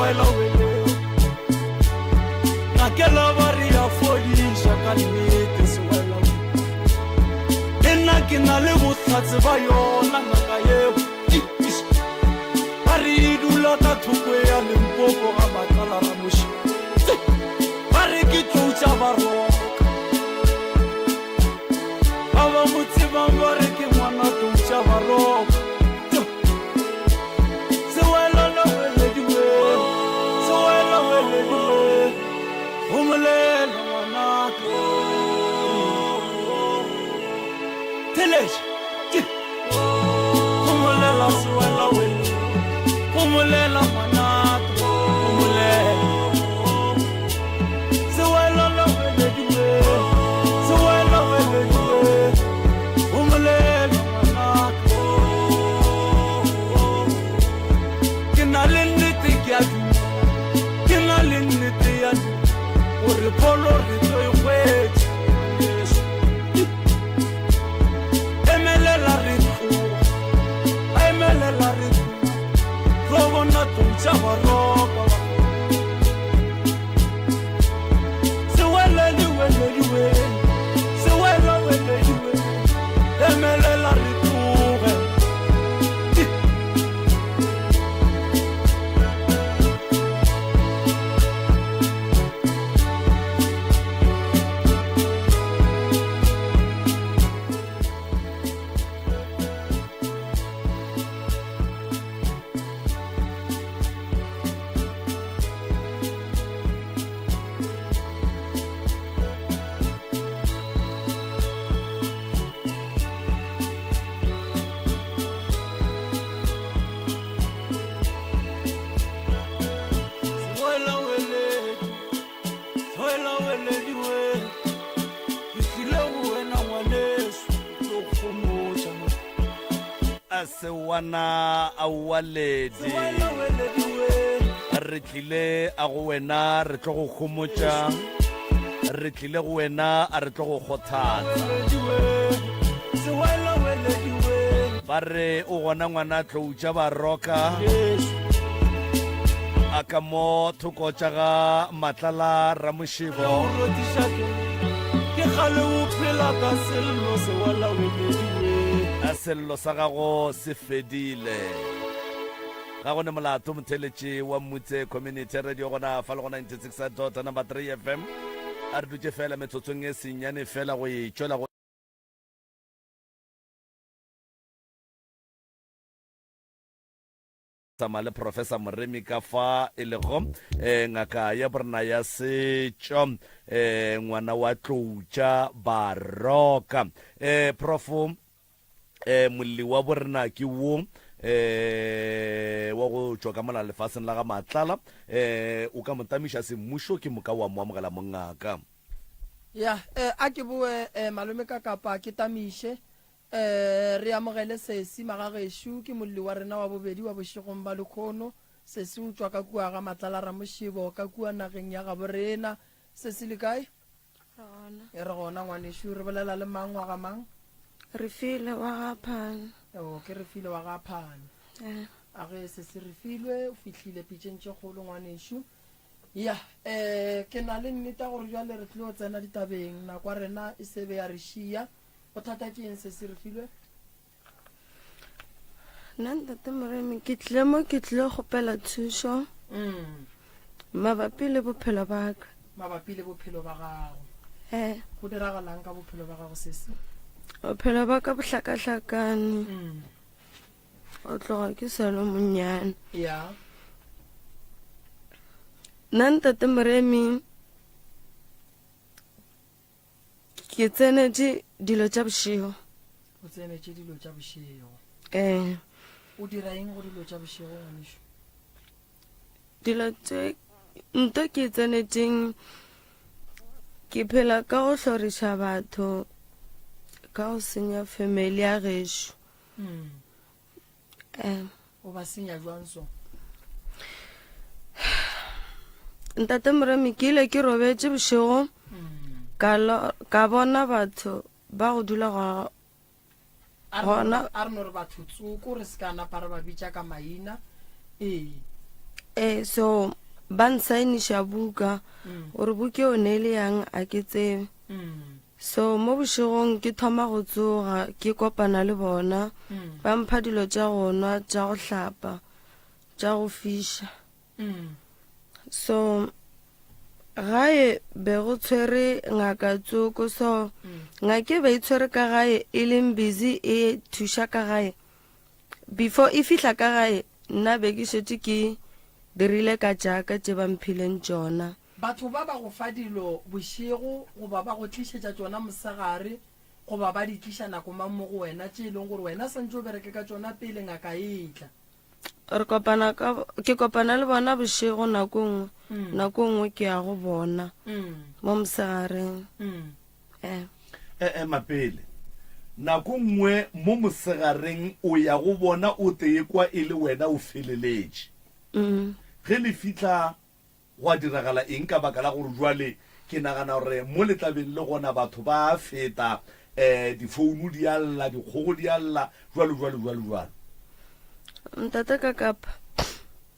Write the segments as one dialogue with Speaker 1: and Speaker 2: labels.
Speaker 1: Sewela wele. Ngakela ba re ya fodiša ka nnete sewela wele. Le nna ke na le bohlatse ba yona ngaka yeo. Ba re e dula ka thoko ya Limpopo ga Matlala Ramoši. Ba re ke tlou tša Baroka. Ba ba mo tsebang ba re ke ngwana tlou tša Baroka. Sewela welediwe, sewela welediwe, homolela ngwanaka. Theletša. Homolela sewela wele, homolela ngwanaka, homolela. Sewela welediwe, sewela welediwe, homolela ngwanaka. Ke na le nnete ke a dumela, ke na le nnete ya gore pholo re tlo e hwetša. Emelela re tloga, emelela re tloga, tlo bona tlou tša baroka ba. Sewelediwelediwe, sewelewelediwe, emelela re tloge.
Speaker 2: Sewana aowa ledi re tlile a go wena re tlo go homotša re tlile go wena a re tlo go kgothatsa ba re o gona ngwana tloutša baroka a ka mo thoko tša ga matlala ramošebo
Speaker 1: ke kgale o phela ka sello sewalawelediwe
Speaker 2: a sello sa gago se fedile ga go ne molato motheletše wa mmutse community radio gona fa le go 96 dot number 3 fm a re dutše fela metsotsong e senyane fela go e tšwela go Tsamaya le Professor Moremi ka fa e lego eh, ngaka ya borena ya setšo eh, ngwana wa tloutša baroka eh, prof eh, molli wa borena ke wo eh, wa go tšwa ka mola lefaseng la ga Matlala eh, o ka mo tamiša semmušo ke moka wa mo amogela mongaka.
Speaker 3: Ya, eh, a ke boe eh, malome ka kapa ke tamiše Ee, re amogele Sesi magagešo, ke molli wa rena wa bobedi wa bošegong ba lekhono. Sesi o tšwa ka kua ga Matlala Ramošebo, ka kua nageng ya gabo rena. Sesi le kae?
Speaker 4: Re gona.
Speaker 3: E re gona ngwanešu, re bolela le mang wa ga mang?
Speaker 4: Refilwe wa ga Phane.
Speaker 3: O, ke Refilwe wa ga Phane.
Speaker 4: Ee.
Speaker 3: A ge Sesi Refilwe o fihlile pitšeng tše kgolo ngwanešu. Ya, ee, ke na le nnete ya gore bjale re tlilo tsena ditabeng, nako ya rena e se be ya re šia. Bothata ke eng se se re filwe?
Speaker 4: Nna ntate Moremi ke tlile mo ke tlile kgopela thušo
Speaker 3: mm.
Speaker 4: mabapi le bophelo ba ka.
Speaker 3: Mabapi le bophelo ba gago.
Speaker 4: Eh.
Speaker 3: Go diragalang ka bophelo ba gago sesi?
Speaker 4: Bophelo ba ka bo hlakahlakane.
Speaker 3: Mm.
Speaker 4: O tloga ke sa le monnyane.
Speaker 3: Ya.
Speaker 4: Nna ntate Moremi Ke tsenetše dilo tša bošego.
Speaker 3: O tsenetše dilo tša bošego.
Speaker 4: Ee.
Speaker 3: O dira eng go dilo tša bošego ngwanešu?
Speaker 4: Dilo tše nto ke tsenetšeng ke phela ka go hloriša batho ka go senya family ya gešo.
Speaker 3: Mm.
Speaker 4: Eh.
Speaker 3: O ba senya jwang so?
Speaker 4: Ntate Moremi ke ile ke robetše bošego
Speaker 3: mm.
Speaker 4: ka lo, ka bona batho ba go dula go gona
Speaker 3: a re no re batho tsoko re se ka napa re ba bitša ka maina ee.
Speaker 4: Ee, so ba nsaeniša buka gore buka eo ne e le yang a ke tsebe. So mo bošegong ke thoma go tsoga ke kopana le bona ba mpha dilo tša go nwa tša go hlapa tša go fiša. So gae be go tshwere ngaka tsoko so ngaka e be e tshwere ka gae e leng busy e thuša ka gae. Before e fihla ka gae nna be ke šetše ke dirile ka tšaka tše ba mphileng tšona.
Speaker 3: Batho ba ba go fa dilo bošego goba ba go tlišetša tšona mosegare goba ba di tliša nako mang mo go wena tše e leng gore wena santše o bereke ka tšona pele ngaka e etla.
Speaker 4: Re kopana ka, ke kopana le bona bošego nako nngwe, nako nngwe ke ya go bona mo mosegareng. Eh.
Speaker 2: E ema pele. Nako nngwe mo mosegareng o ya go bona o tee kwa e le wena o feleletše. Ge le fihla gwa diragala eng ka baka la gore jwale ke nagana gore mo le tla beng le gona batho ba a feta, um difouno di a lla, dikgogo di a lla, jwalo jwalo jwalo jwalo.
Speaker 4: Ntate Kakapa.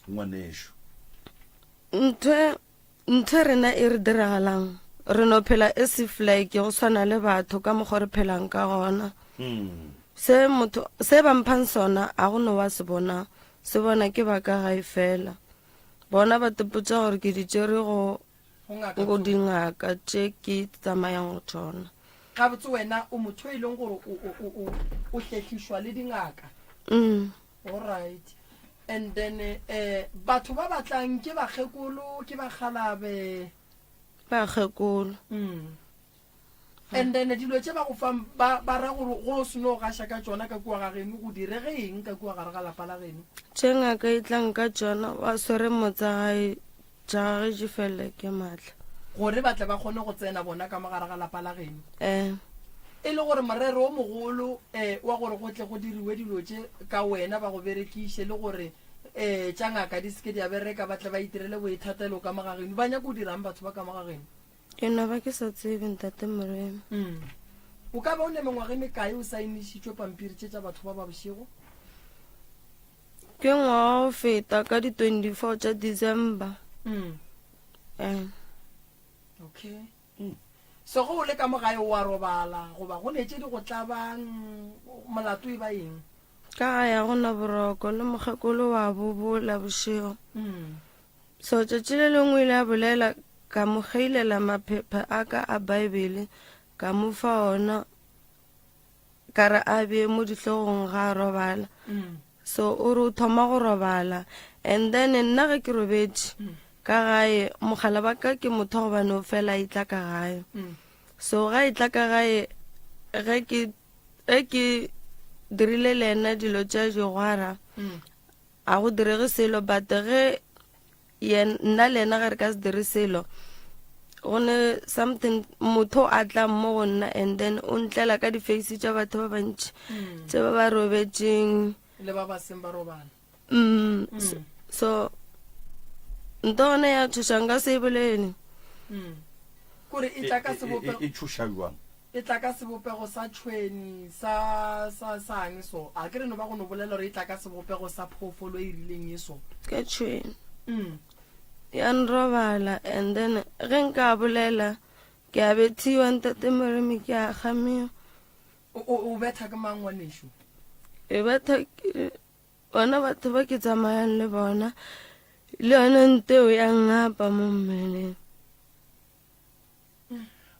Speaker 2: Ngwanešu.
Speaker 4: Ntho Ntho rena e re diragalang, re no phela as if like go swana le batho ka mokgwa re phelang ka gona. Se motho se ba mphang sona a go no wa se bona, se bona ke ba ka gae fela. Bona ba tepotša gore ke di tšere go go dingaka tše ke tsamayang go tšona.
Speaker 3: Gabotse wena o motho e leng gore o o o o hlehlišwa le dingaka. Alright. And then eh batho ba batlang ke bakgekolo ke bakgalabe.
Speaker 4: Bakgekolo.
Speaker 3: And then dilo tše ba go fang ba ba ra gore go se no gaša ka tšona ka kua ga geno go direge eng ka kua gare ga lapa la geno?
Speaker 4: Tše ngaka e tlang ka tšona wa swere motsa gae tša gage di felele ke maatla.
Speaker 3: Gore ba tle ba kgone go tsena bona ka mo gare ga lapa la geno.
Speaker 4: Eh.
Speaker 3: E le gore morero o mogolo eh, wa gore go tle go diriwe dilo tše ka wena ba go berekiše le gore eh, tša ngaka di se ke di a bereka ba tle ba itirele boithatelo ka mo ga geno. Ba nyaka go dirang batho ba ka mo ga geno?
Speaker 4: Ke no ba ke sa tsebe ntate Moremi.
Speaker 3: Mm. O ka ba o ne mengwaga e mekae o saenišitšwe pampiri tše tša batho ba ba bošego?
Speaker 4: Ke ngwaga go feta ka di 24 tša December.
Speaker 3: Mm.
Speaker 4: Eh.
Speaker 3: Okay. Mm. So go o le ka mo gae o a robala goba go ne tše di go tlabang molato e ba eng?
Speaker 4: Ka gae ga gona boroko le mokgekolo wa bobola bošego.
Speaker 3: Mm.
Speaker 4: So tšatši le lengwe o ile a bolela ka mo kgeilela maphephe a ka a Bible ka mo fa ona ka re a bee mo dihlogong ga a robala so o re o thoma go robala and then nna ge ke robetše ka gae mogala ba ka ke motho gobane o fela e tla ka gae so ga e tla ka gae ge ke ge ke dirile le ena dilo tša digwara a go direge selo but ge nna le yena ge re ka se dire selo go ne something motho a tlang mo go nna and then o ntlela ka di-face tša batho ba bantši mm. tše ba ba robetšeng
Speaker 3: le ba ba seng ba robala
Speaker 4: mm, mm. so nto gone ya tshoša nka se e bolele
Speaker 3: mm. kore e tla ka sebopego
Speaker 2: e tshoša jwang
Speaker 3: E tla ka sebopego sa tšhweni, sa, sa, sang so. A ke re no ba go no bolela gore e tla ka sebopego sa phoofolo e rileng ye so.
Speaker 4: Ka tšhweni.
Speaker 3: Mm.
Speaker 4: Ya nrobala and then ge nka bolela ke a bethiwa ntate Moremi ke a kgamiwa.
Speaker 3: O, o, o betha ke mang ngwanešu?
Speaker 4: E betha ke bona batho ba ke tsamayang le bona le yone nteo ya ngapa mo mmeleng.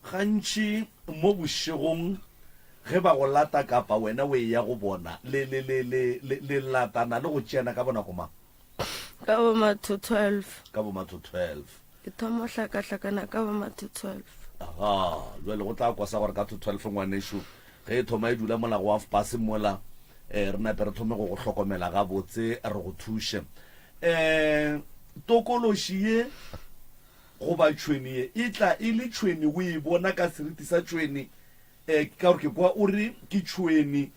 Speaker 2: Gantši mo bošegong ge ba go lata kapa wena o eya go bona, le, le, le, le, le, le latana le go tšeana ka bonako mang?
Speaker 4: Ka bo ma to 12.
Speaker 2: Ka bo ma to 12.
Speaker 4: Ke thoma go hlakahlakana ka bo ma to 12.
Speaker 2: Aga, jwale go tla kwasa gore ka to 12 ngwanešu ge e thoma e dula mola go half past mola, eh, re nape re thome go go hlokomela gabotse, re go thuše. Eh, tokološi ye Goba tšhwene ye e tla e le tšhwene, o e bona ka seriti sa tšhwene, eh, ka gore ke kwa o re ke tšhwene,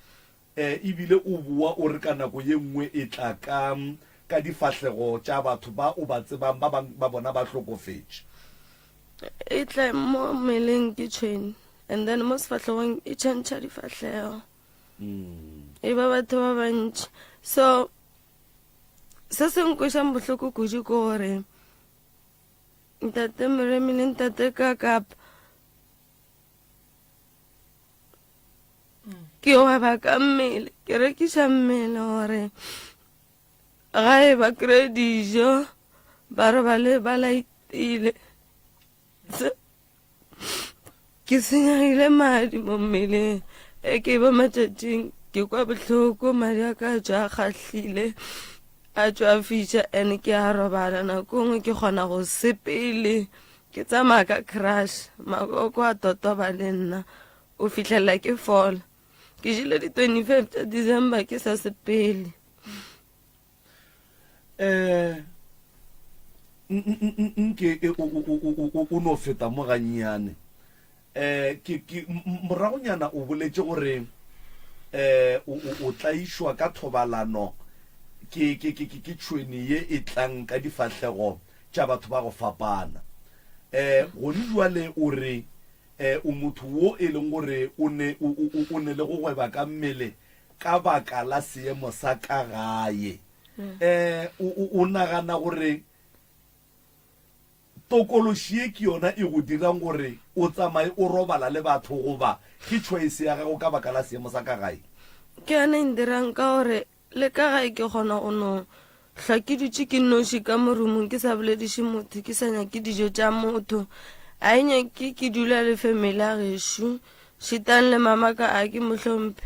Speaker 2: eh, ebile o boa o re ka nako ye nngwe e tla ka, ka difahlego tša batho ba o ba tsebang, ba bang ba bona ba hlokofetše.
Speaker 4: E tla mo mmeleng ke tšhwene, and then mo sefahlegong e tšhentšha difahlego. E ba batho ba bantši. So, Se se nkwešang bohloko kudu ke gore ntate Moremi le ntate Kakapa ke gweba ka mmele, ke rekiša mmele gore gae ba kry-e dijo, ba robale ba laetile. Ke senyegile madi mo mmeleng e ke ba matšatšing ke kwa bohloko madi a ka a tšwa a kgahlile a tšwa a fiša and ke a robala nako nngwe ke kgona go sepele ke tsamaya ka crush makoko a totoba le nna o fihlelela ke fola ke jele di 25 tša December ke sa sepele.
Speaker 2: Eh, nke e, o no feta mo gannyane. Eh, ke, ke, moragonyana o boletše gore eh, o, o, o tlaišwa ka thobalano ke, ke, ke, ke, ke tšhwene ye e tlang ka difahlego tša batho ba go fapana. Eh, gone jwale o re eh, o motho wo e leng gore o ne, o, o, o ne le go gweba ka mmele Ka baka la seemo sa ka gae, um o, o nagana gore tokološi ye ke yona e go dirang gore o tsamaye o robala le batho goba ke choice ya gago ka baka la seemo sa ka gae?
Speaker 4: Ke yona e ndirang ka gore le ka gae ke kgona go no hlwa ke dutše ke nnoši ka mo roomong ke sa bolediše motho, ke sa nyake dijo tša motho. A e nyake ke dula le family ya gešo, šitang le mama ka a ke mo hlomphe.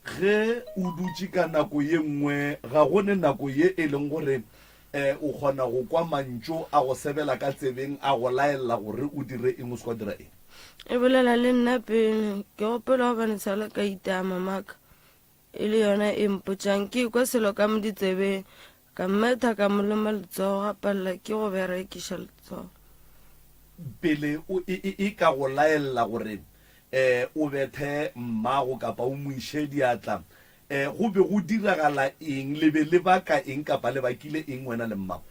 Speaker 2: Ge o dutše ka nako ye nngwe, ga go ne nako ye e leng gore o kgona go kwa mantšu a go sebela ka tsebeng a go laella gore o dire eng o se kwa dira eng.
Speaker 4: E bolela le nna pele, ke gopola gobane sale ka itaya mamaka e le yona e mpotšang. Ke ekwa selo ka mo ditsebeng, ka mmetha ka mo loma letsogo, ga palela ke go berekiša letsogo.
Speaker 2: Pele o e, e, e ka go laella gore um o bethe mmago kapa o mo iše diatla, um go be go diragala eng? Le be le baka eng kapa le bakile eng wena le mmago?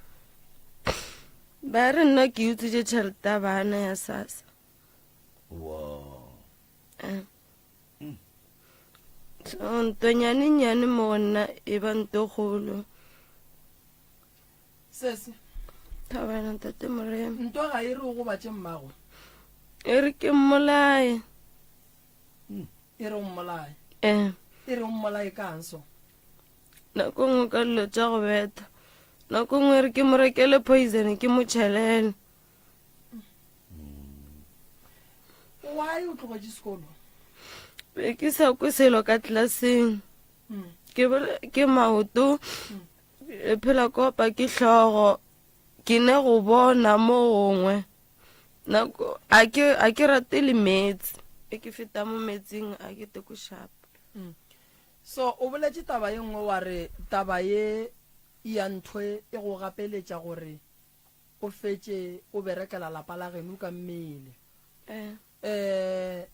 Speaker 4: Ba re nna ke utswitše tšhelete ya bana ya SASSA.
Speaker 2: Wow.
Speaker 4: Eh. So, nto nyane-nyane mo go nna e ba nto kgolo.
Speaker 3: Sesi.
Speaker 4: Thabela ntate Moremi.
Speaker 3: Ntwa ga e re o gobatše mmago.
Speaker 4: E re ke mmolaye.
Speaker 3: E re o mmolaye.
Speaker 4: Eh.
Speaker 3: E re o mmolaye kang so?
Speaker 4: Nako nngwe ka dilo tša go betha. Nako nngwe e re ke mo rekele poison ke mo tšhelele.
Speaker 3: Why o tlogetše sekolo?
Speaker 4: Be ke sa kwe selo ka tlelaseng. Ke ke maoto. E phela kopa ke hlogo. Ke ne go bona mo gongwe. Nako a ke a ke rate le meetse. E ke feta mo metsing a ke teko shapa.
Speaker 3: So o boletše taba ye nngwe wa re taba ye ya ntho e go gapeletša gore o fetše o berekela lapa la geno ka mmele.
Speaker 4: Eh.
Speaker 3: Eh,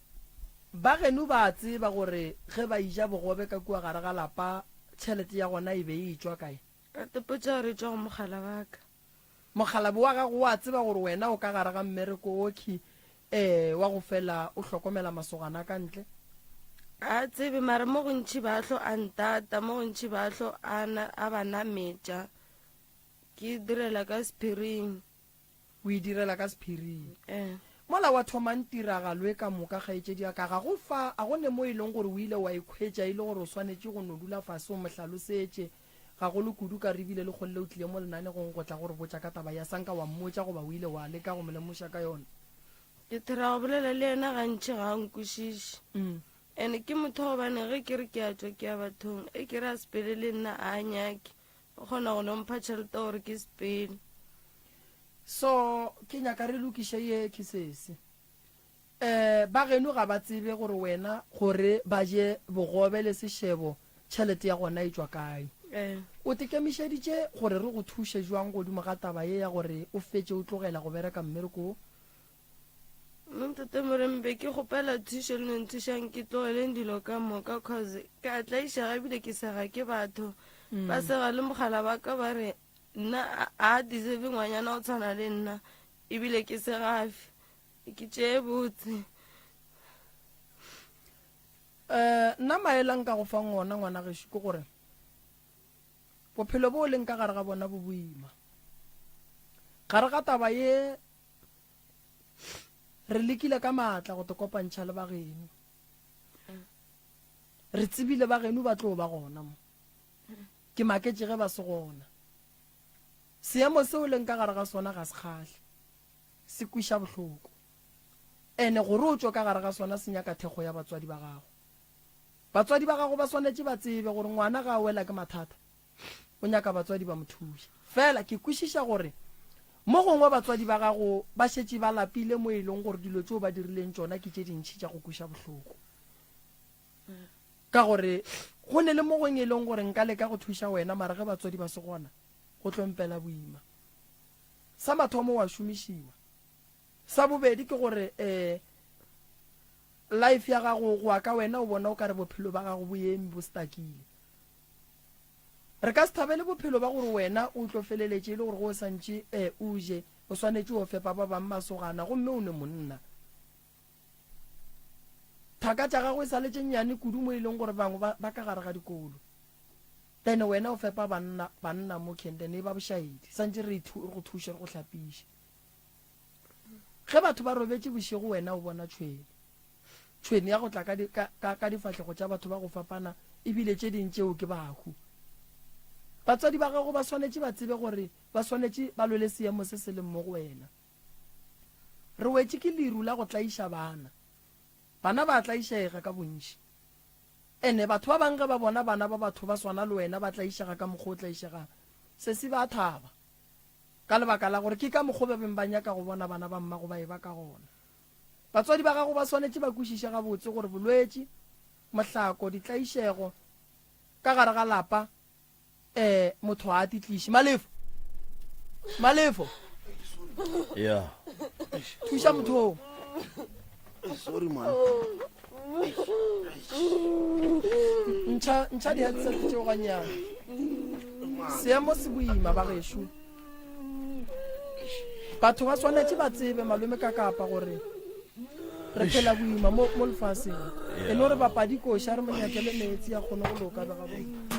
Speaker 3: ba geno ba a tseba gore ge ba ija bogobe ka kua gare ga lapa tšhelete ya gona e be e etšwa kae?
Speaker 4: Ka tepotša gore e tšwa go mogala wa ka.
Speaker 3: Mokgalabje wa gago o a tseba gore wena o ka gare ga mmereko okhwi eh, wa go fela o hlokomela masogana a ka ntle?
Speaker 4: Ga a tsebe, mara mo gontši ba hlo a ntata, mo gontši ba hlo a, na, a ba nametša. Ke e direla ka sephiring.
Speaker 3: O e direla ka sephiring.
Speaker 4: Ee.
Speaker 3: Mola wa thomang tiragalo e ka moka, kgaetšedi ya ka, ga go fa, a go ne mo e leng gore o ile wa ikhwetša e le gore o swanetše go no dula fase o mo hlalosetše, gagolo kudu ka re ebile le kgolle o tlile mo lenanegong go tla go re botša ka taba ya sanka wa mmotša goba o ile wa leka go mo lemoša ka yona?
Speaker 4: Ke thera go bolela le yena gantši ga a nkwešiše. And ke motho wa gobane ge ke re ke a tšwa ke ya bathong, e ke re a sepele le nna a a nyake. O kgona go no mpha tšhelete gore ke sepele.
Speaker 3: So ke nyaka re lokiše ye ke sesi. Eh ba geno ga ba tsebe gore wena gore ba je bogobe le sešebo tšhelete ya gona e tšwa kae.
Speaker 4: Eh.
Speaker 3: O tekemišeditše gore re go thuše jwang godimo ga taba ye ya gore o fetše o tlogela go bereka mmereko wo?
Speaker 4: Nna ntate Moremi be ke kgopela thušo le no nthušang ke tlogeleng dilo ka moka cause ke a tlaišega ebile ke sega ke batho mm. ba sega le mogala ba ka ba re nna a deserve ngwanyana o tshwana le nna ebile ke segafe ke tšee botse
Speaker 3: um nna maela nka go fang ona ngwana gešo ke gore. Bophelo bo o leng ka gare ga bona bo boima. Gare ga taba ye re lekile ka maatla go te kopantšha le bageno. Re tsebile bageno ba tlo ba gona mo. Ke maketše ge ba se gona. Seemo se o leng ka gare ga sona ga se kgahle. Se kweša bohloko. Ene gore o tšwe ka gare ga sona se nyaka thekgo ya batswadi ba gago. Batswadi ba gago ba swanetše ba tsebe gore ngwana ga a wela ke mathata o nyaka batswadi ba mo thuša. Fela ke kwešiša gore mo gongwe batswadi ba gago ba šetše ba lapile mo e leng gore dilo tšeo ba dirileng tšona ke tše dintši tša go kweša bohloko. Ka gore go ne le mo gongwe e leng gore nka leka go thuša wena mara ge batswadi ba se gona go tlo mpela boima. Sa mathomo wa šomišiwa. Sa bobedi ke gore um life ya gago go ya ka wena o bona o ka re bophelo ba gago bo eme bo stakile. Re ka se thabele bophelo ba gore wena o tlo feleletše e le gore ge o santše um o je o swanetše o fepa ba bang masogana gomme o ne monna. Thaka tša gago e sa le tše nnyane kudu mo e leng gore bangwe ba, ba ka gare ga dikolo. Then wena o fepa banna, banna mo Camden e ba bošaedi. Santše re, re go thuše re go hlapiše. Ge batho ba robetše bošego wena o bona tšhwene. Tšhwene ya go tla ka, ka, ka, ka difahlego tša batho ba go fapana ebile tše ding tšeo ke bahu. Batswadi ba gago ba swanetše ba tsebe gore ba swanetše ba lwele seemo se se leng mo go wena. Re wetše ke leru la go tlaiša bana. Bana ba a tlaišega ka bontši. Ene batho ba bang ge ba bona bana ba batho ba swana le wena ba tlaišega ka mokgwa o tlaišegang, sesi ba a thaba. Ka lebaka la gore ke ka mokgwa ba beng ba nyaka go bona bana ba mmago ba eba ka gona. Batswadi ba gago ba swanetše ba kwešiše gabotse gore bolwetši, mohlako, ditlaišego ka gare ga lapa eh motho a di tliše. Malefo! Malefo!
Speaker 2: Yeah.
Speaker 3: Thuša motho oo.
Speaker 5: Sorry man.
Speaker 3: Ntšha ntšha di-headset tšeo gannyane. Seemo se boima ba gešo. Batho ba swanetše ba tsebe malome ka kapa gore re phela boima mo mo lefaseng. E no re bapadi koša re mo nyakele meetse a kgone go loka be gabotse.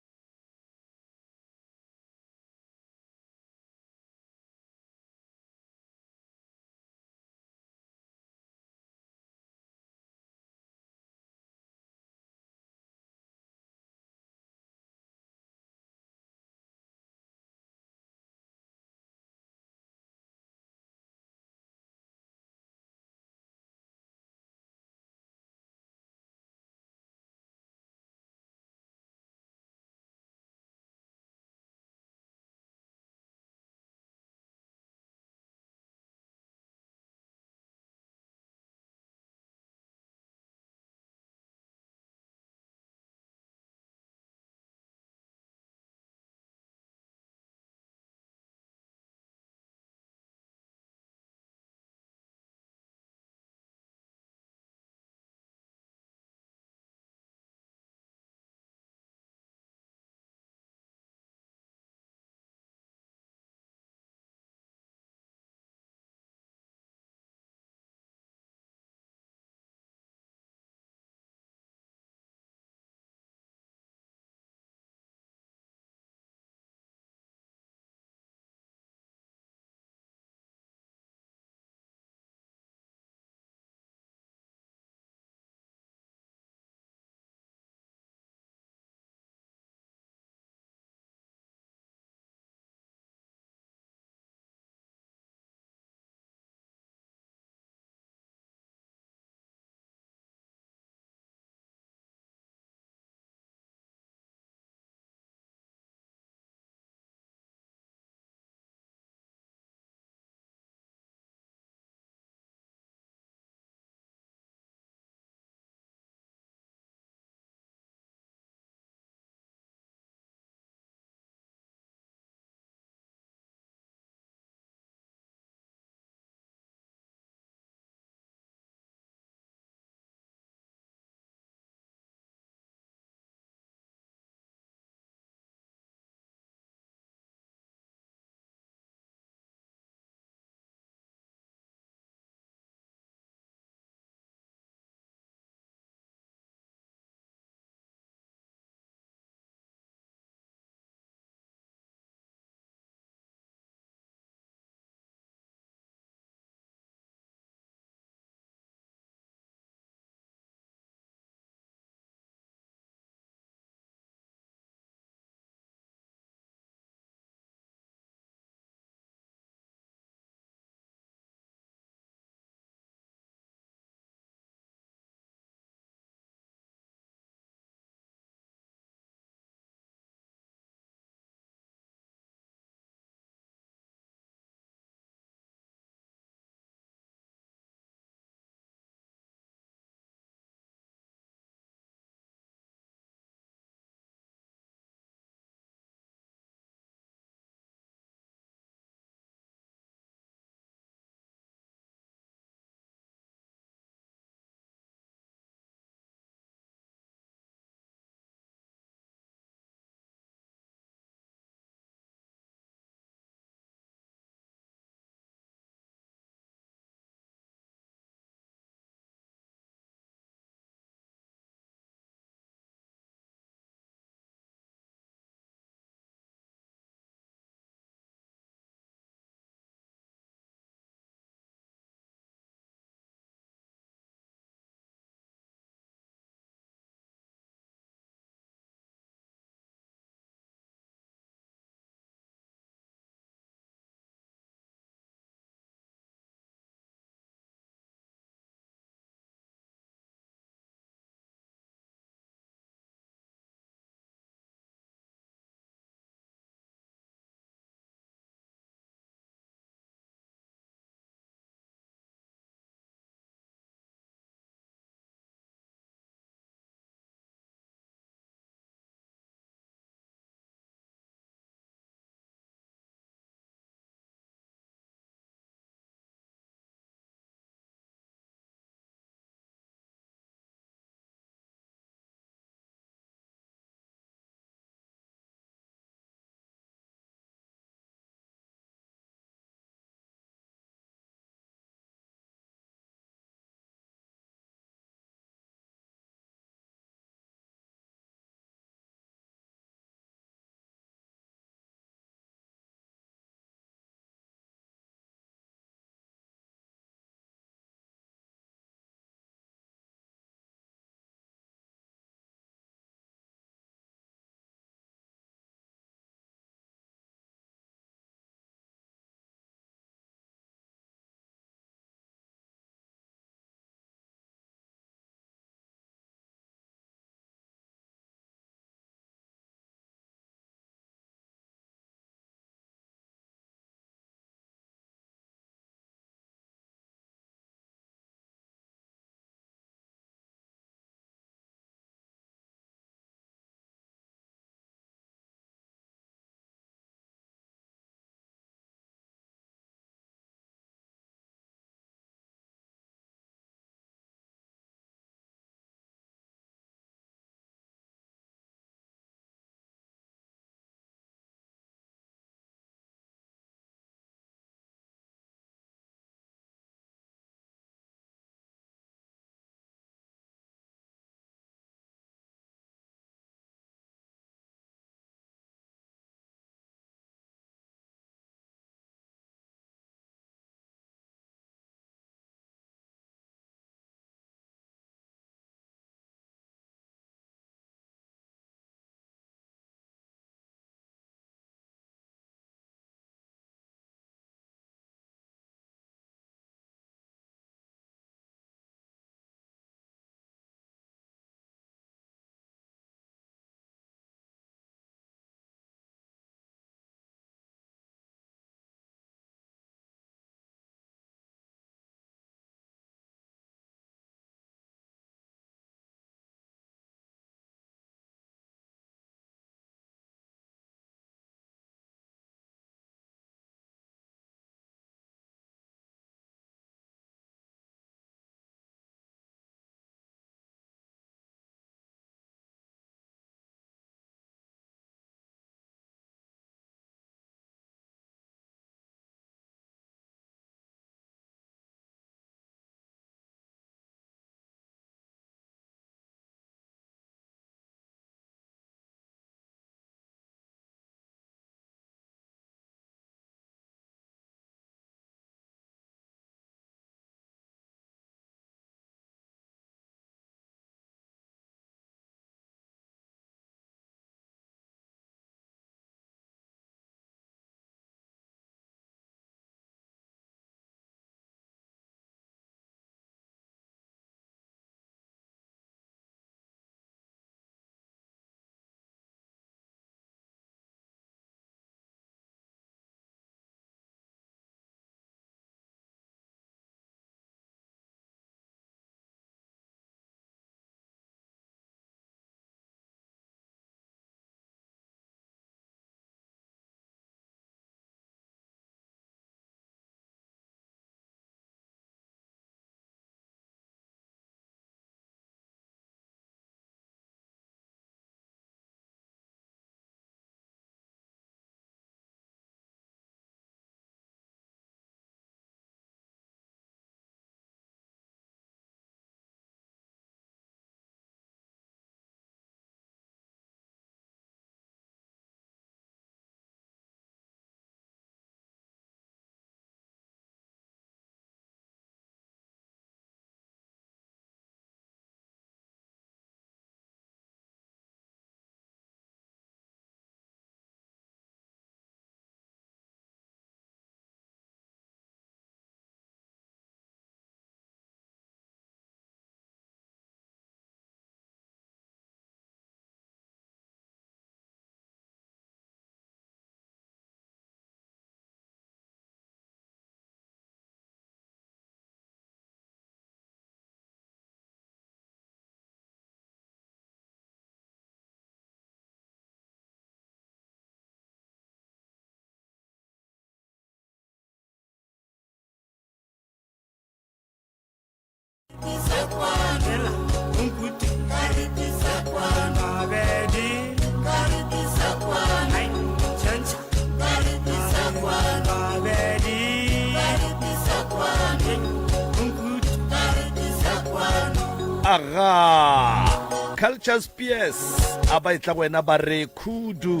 Speaker 2: Aga Culture Spears a ba etla go wena ba re khudu.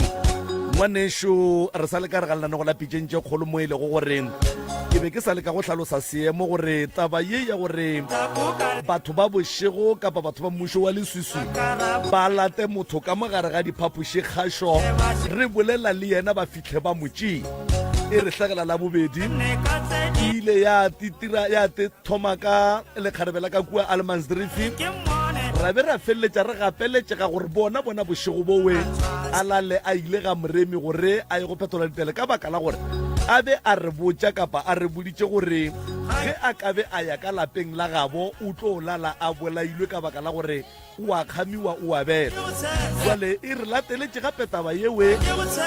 Speaker 2: Ngwanešu, re sa le ka re ga lenanego la pitšeng tše kgolo mo e lego gore ke be ke sa leka go hlalosa seemo gore taba ye ya gore batho ba bošego kapa batho ba mmušo wa leswiswi ba late motho ka mogare ga diphapoši kgašo re bolela le yena ba fitlhe ba mo tšee e re hlagela la bobedi e ile ya titira ya te thoma ka lekgarebe la ka kua Allemansdrift ra be ra feleletša re gapeletšega gore bona bona bošego bowe a lale a ile ga moremi gore a ye go phetola ditele ka baka la gore a be a re botša kapa a re boditše gore ge a ka be a ya ka lapeng la gabo o tlo lala a bolailwe ka baka la gore o a kgamiwa o a bela. Jwale e re lateletše gape taba yewe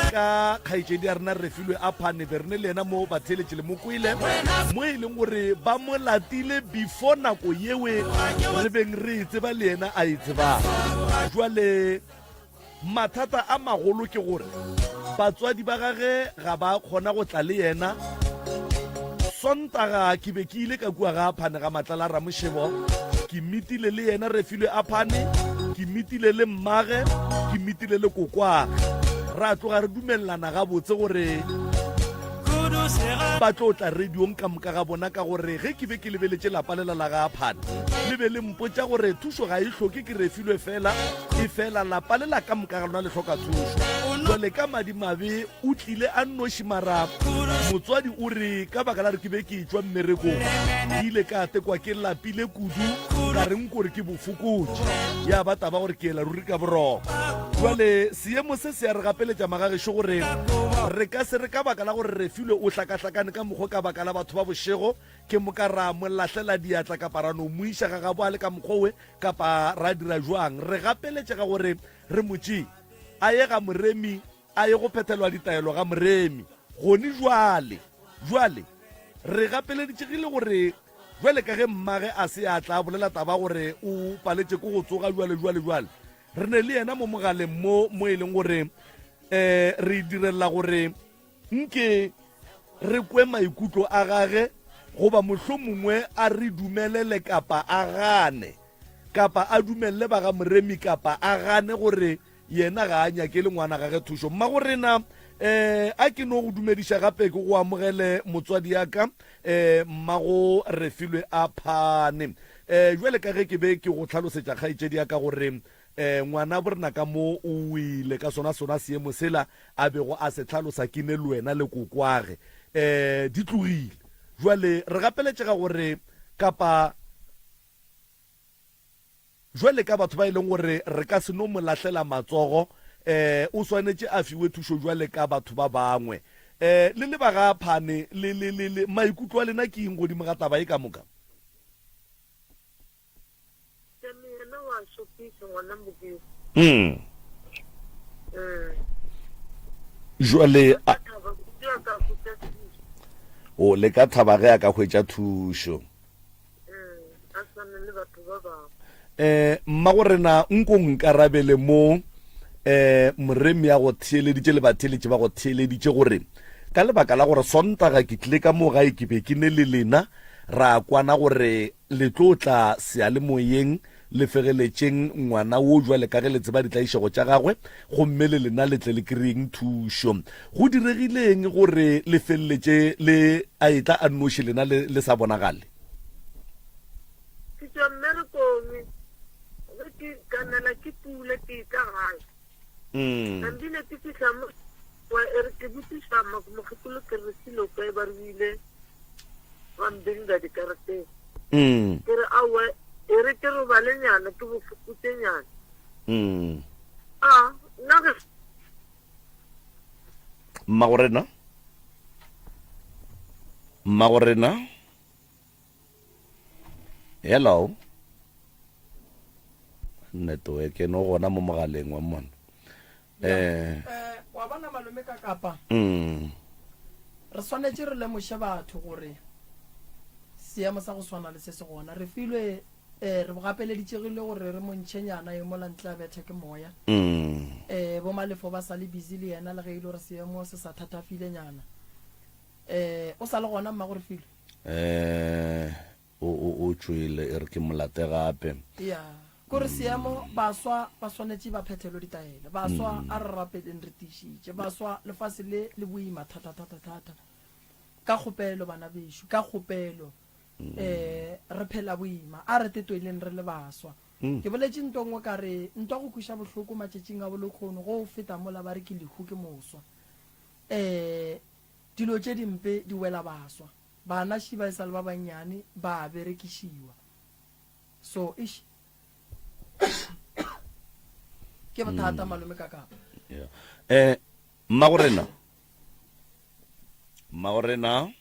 Speaker 2: ka kgaetšedi ya rena Refilwe Aphane be re ne le yena mo batheeletše le mo kwele mo e leng gore ba mo latile before nako yewe re beng re e tseba le yena a e tsebang. Jwale Mathata a magolo ke gore batswadi ba gage ga ba kgona go tla le yena. Sontaga ke be ke ile ka kua ga Aphane ga Matlala Ramošebo, ke mitile le yena Refilwe Aphane, ke mitile le mmage, ke mitile le kokwage. Ra tloga re dumelelana gabotse gore ba tlo tla radiong ka moka ga bona ka gore ge ke be ke lebeletše lapa lela la ga Aphane le be le mpotša gore thušo ga e hloke ke Refilwe fela. Efela lapa le la ka moka ga lona le hloka thušo. Jwale ka madimabe o tlile a nnoši mara motswadi o re ka baka la re ke be ke etšwa mmerekong ke ile ka tekwa ke lapile kudu ka re nkore ke bofokotše ya ba taba gore ke ela ruri ka boroko. Jwale seemo se se a re gapeletša magagešo gore re ka se re ka baka la gore Refilwe o hlakahlakane ka mokgwa ka baka la batho ba bošego ke moka ra mo lahlela diatla kapa ra no mo iša ga gabo a le ka mokgwa owe Kapa ra dira bjang? Re gapeletšega gore re mo tšee a ye ga moremi, a ye go phethelwa ditaelo ga moremi gone bjale. Bjale re gapeleditšegile gore bjale ka ge mmage a se a tla a bolela taba gore o paletše ke go tsoga bjale, bjale, bjale re ne le yena mo mogaleng mo, mo e leng gore um re direlela gore Nke re kwe maikutlo a gage, goba mohlomongwe a re dumelele kapa a gane, kapa a dumelele ba ga Moremi kapa a gane gore yena ga a nyakele ngwana gage thušo. Mmagorena, um a ke no go dumediša gape ke go amogele motswadi ya ka, um mmago Refilwe a Phane. Um bjale ka ge ke be ke go hlalosetša kgaetšedi ya ka gore um ngwanabo rena ka mo o wile ka sona sona seemo sela a bego a se hlalosa ke ne le wena le kokwage um di tlogile. Jwale re gapeletšega gore kapa jwale ka batho ba e leng gore re ka se no mo lahlela matsogo um o swanetše a fiwe thušo jwale ka batho ba bangwe. Um le le ba ga Phane le, le, le, le maikutlo a lena ke eng godimo ga taba ye ka moka?
Speaker 6: Tšame yena wa šokiša ngwana Modimo.
Speaker 2: Mm.
Speaker 6: Mm.
Speaker 2: Jwale
Speaker 6: A thaba kudu a ka hwetša thušo.
Speaker 2: o le ka thaba ge a ka hwetša thušo.
Speaker 6: Mm. A swane le batho ba bangwe.
Speaker 2: Eh mmago rena nko nkarabele mo eh moremi a go theeleditše le batheeletši ba go theeleditše gore ka lebaka la gore Sontaga ke tlile ka mo gae ke be ke ne le lena ra kwana gore Le tlo tla seyalemoyeng le fegeletšeng ngwana wo bjale ka ge le tseba ditlaišego tša gagwe, gomme le lena le tle le kry-eng thušo. Go diregile'ng gore le feleletše le a etla a nnoši lena le, le sa bonagale?
Speaker 6: Ke tšwa mmerekong, ge ke ka nela ke pula ke etla gae. Nambile ke fihla mo wa e re ke botšiša mokgekolo ke re selo kae ba re o ile wa mbinga dikarateng. Ke re aowa e re ke robale nyana ke bofokotše nyana. A nna ge
Speaker 2: Mmagorena Mmagorena Hello network no gona mo mogaleng wa mona eh
Speaker 3: eh wa bona malome ka kapa
Speaker 2: mm
Speaker 3: re swanetše re lemoše batho gore seemo sa go swana le se se gona re filwe eh re gapeleditšegile gore re montšhenyana e mola ntle a bethe ke moya
Speaker 2: mm
Speaker 3: eh bo malefo ba sa le busy le yena le ge e le gore seemo se sa thathafile nyana eh o sa le gona mma gore filwe
Speaker 2: eh. O, o, o tšwele, e re ke mo late gape.
Speaker 3: Ya, kore seemo, baswa ba swanetše ba phethelwe ditaelo. Baswa, a re rapeleng re tiišitše. Baswa, lefase le le boima thata, thata, thata. Ka kgopelo, bana bešo, ka kgopelo, um re phela boima. A re tetweleng re le baswa. Ke boletše nto nngwe ka re, ntwa go kweša bohloko matšatšing a bolekhono, go feta mola ba re ke lehu ke moswa. Um dilo tše dimpe di wela baswa. Bana ši ba e sa le ba bannyane ba a berekišiwa. So eish ke bothata malome ka kapa.
Speaker 2: Yeah. Eh mmagorena. Mmagorena.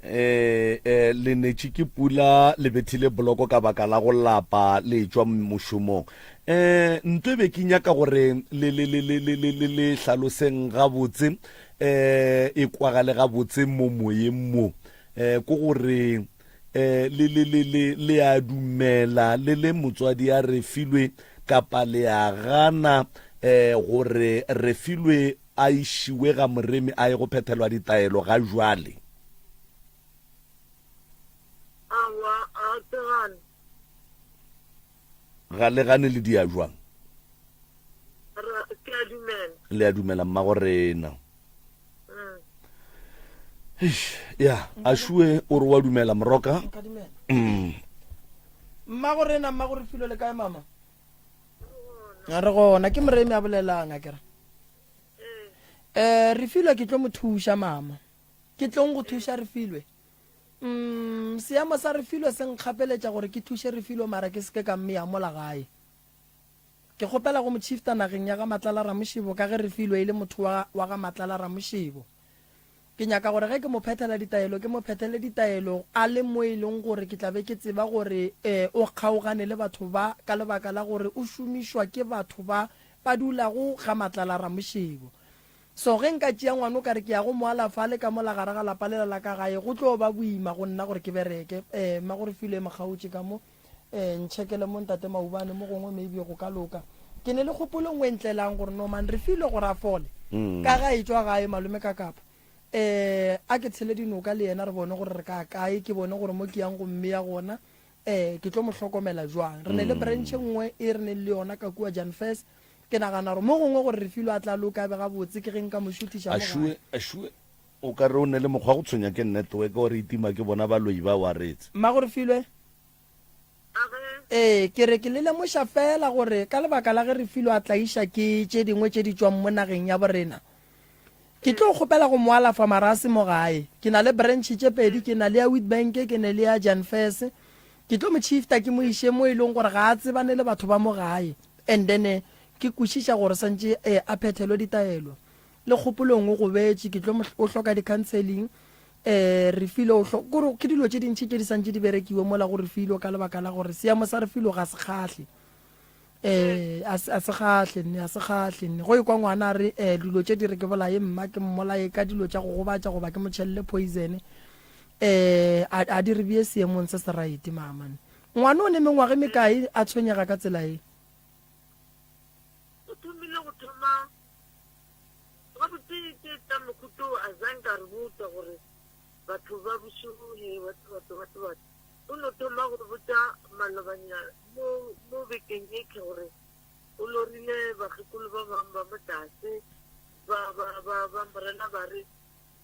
Speaker 2: Eh eh le netše ke pula le bethile boloko ka baka la go lapa le tšwa mošomong. Eh nto e be ke nyaka gore le le le le le le le hlaloseng gabotse eh e kwagale gabotse mo moyeng mo eh ko gore eh le le le le le a dumela le le motswadi a re filwe kapa le a gana eh gore re filwe a išiwe ga moremi a ye go phethelwa ditaelo ga jwale.
Speaker 6: Aowa, a ke gane.
Speaker 2: Ga le gane le dia jwang?
Speaker 6: Re, ke a dumela.
Speaker 2: Le a dumela mmago rena.
Speaker 6: Mm.
Speaker 2: Eish, ya, a šue o re wa dumela moroka.
Speaker 3: Nka dumela.
Speaker 2: Mm.
Speaker 3: Mmago rena, mmago re filwe le kae mama? A re gona, ke moremi a bolelang a kere. Eh, re filwe ke tlo mo thuša mama. Ke tlong go thuša re filwe. Mm, seemo sa Refilwe se nkgapeletša gore ke thuše Refilwe mara ke se ke ka mmea mola gae. Ke kgopela go mo tšhifta nageng ya ga Matlala Ramošebo ka ge Refilwe e le motho wa, wa ga Matlala Ramošebo. Ke nyaka gore ge ke mo phethela ditaelo ke mo phethele ditaelo a le mo e leng gore ke tla be ke tseba gore eh, o kgaogane le batho ba ka lebaka la gore o šomišwa ke batho ba ba dulago ga Matlala Ramošebo. So ge nka tšea ngwana o ka re ke ya go mo alafa a le ka mola gare ga lapa lela la ka gae, go tlo ba boima go nna gore ke bereke. Eh, Mmagorefilwe Mokgaotše ka mo, eh, ntšhekele mo Ntate Maubane, mo gongwe maybe go ka loka. Ke ne le kgopolo nngwe e ntlelang gore no man, Refilwe gore a fole, ka ge a etšwa gae, malome ka kapa. Eh, a ke tshele dinoka le yena re bone gore re ka kae, ke bone gore mo ke yang go mmea gona, eh, ke tlo mo hlokomela jwang. Re ne le branch e nngwe e re neng le yona ka kua Jan Fers, Ke nagana gore mo gongwe gore Refilwe a tla loka a be gabotse ke ge nka mo šuthiša mo gae.
Speaker 2: Ašue, ašue, o ka re o ne le mokgwa go tshwenya ke network or e tima ke bona baloi ba wa retse.
Speaker 3: Mmago Refilwe? Ee, ke re ke le lemoša feela gore ka lebaka la ge Refilwe a tlaiša ke tše dingwe tše di tšwang mo nageng ya borena, ke tlo kgopela go mo alafa mara a se mo gae. Ke na le branch tše pedi, ke na le ya Witbank, ke ne le ya Jan Fers. Ke tlo mo shifta ke mo iše mo e leng gore ga a tsebane le batho ba mo gae. And then ke kwešiša gore santše a phethelwe ditaelo. Le kgopolong o gobetše, ke tlo mo, o hloka di-counseling. Refilwe o hlo, kore ke dilo tše dintši tše di santše di berekiwe mola go Refilwe ka lebaka la gore seemo sa Refilwe ga se kgahle. A se, a se kgahle nne, a se kgahle nne. Go ekwa ngwana a re dilo tše di re ke bolaye mma, ke mmolaye ka dilo tša go gobatša goba ke mo tšhelele poison. A, a di re bee seemong se se right mama. Ngwana o ne mengwaga e mekae a tshwenyega ka tsela ye?
Speaker 6: O thomile go thoma gabotse tše tša mohuta o a zanka a re botša gore batho ba bošego he batho batho batho batho. O no thoma go re botša malobanya mo mo bekeng ye ke gore o lorile bakgekolo ba bangwe ba mo tlase ba ba ba ba morena ba re